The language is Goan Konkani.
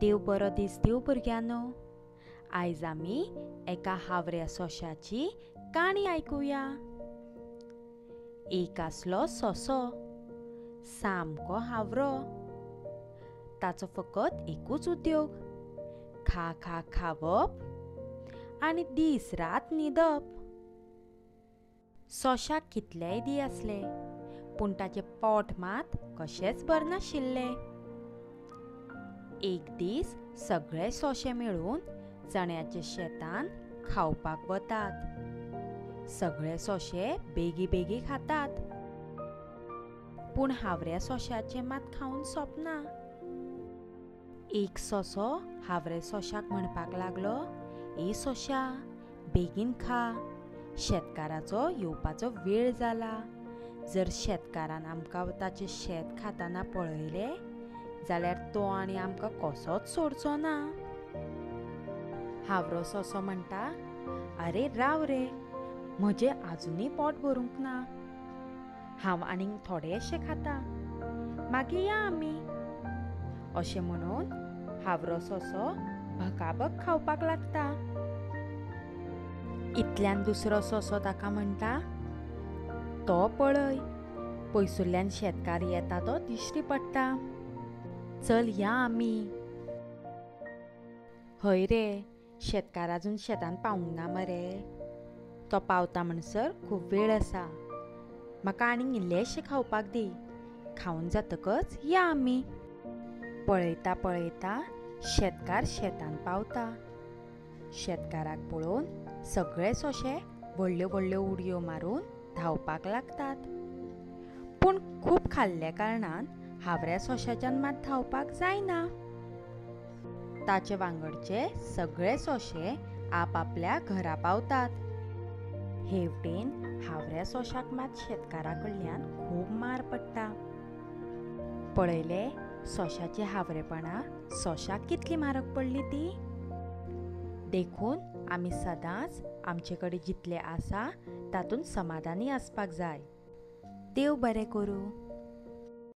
देव बरो दीस दिवं भुरग्यांनो. आयज आमी एका हावऱ्या सोंश्याची काणी आयकुया. एक आसलो सोंसो, सामको हावरो. ताचो फकत एकूच उद्योग, खा खा खावप आनी दीस रात न्हिदप. सोंशाक कितलेय दी आसले पूण ताचें पोट मात कशेंच भरनाशिल्लें. एक दीस सगळे सोंशे मेळून चण्याच्या शेतान खावपाक वतात. सगळे सोंशे बेगी बेगी खातात पूण हावऱ्या सोंश्याचें मात खावन सोंपना. एक सोंसो हावऱ्या सोंशाक म्हणपाक लागलो, ए सोंशा, बेगीन खा, शेतकाराचो येवपाचो वेळ जाला. जर शेतकारान आमकां ताचें शेत खाताना पळयलें जाल्यार तो आनी आमकां कसोच सोडचो ना. हावरो सोंसो म्हणटा, आरे राव रे, म्हजें आजुनूय पोट भरूंक ना, हांव आनीक थोडेशें खाता, मागीर या आमी. अशें म्हणून हावरो सोंसो भकाभक खावपाक लागता. इतल्यान दुसरो सोंसो ताका म्हणटा, तो पळय पयसुल्ल्यान शेतकार येता तो दिश्टी पडटा, चल या आमी. हय रे, शेतकार आजून शेतान पावूंक ना मरे, तो पावता म्हणसर खूब वेळ आसा, म्हाका आनीक इल्लेशें खावपाक दी, खावन जातकच या आमी. पळयता पळयता शेतकार शेतान पावता. शेतकाराक पळोवन सगळे सोंशे व्हडल्यो व्हडल्यो उडयो मारून धांवपाक लागतात. पूण खूब खाल्ल्या कारणान हावऱ्या सोंश्याच्यान मात धांवपाक जायना. ताचे वांगडचे सगळे सोंशे आपआपल्या घरा पावतात. हेवटेन हावऱ्या सोंशाक मात शेतकारा कडल्यान खूब मार पडटा. पळयले सोंशाचे हावरेपणा सोंशाक कितली म्हारग पडली ती. देखून आमी सदांच आमचे कडेन जितलें आसा तातूंत समाधानी आसपाक जाय. देव बरें करूं.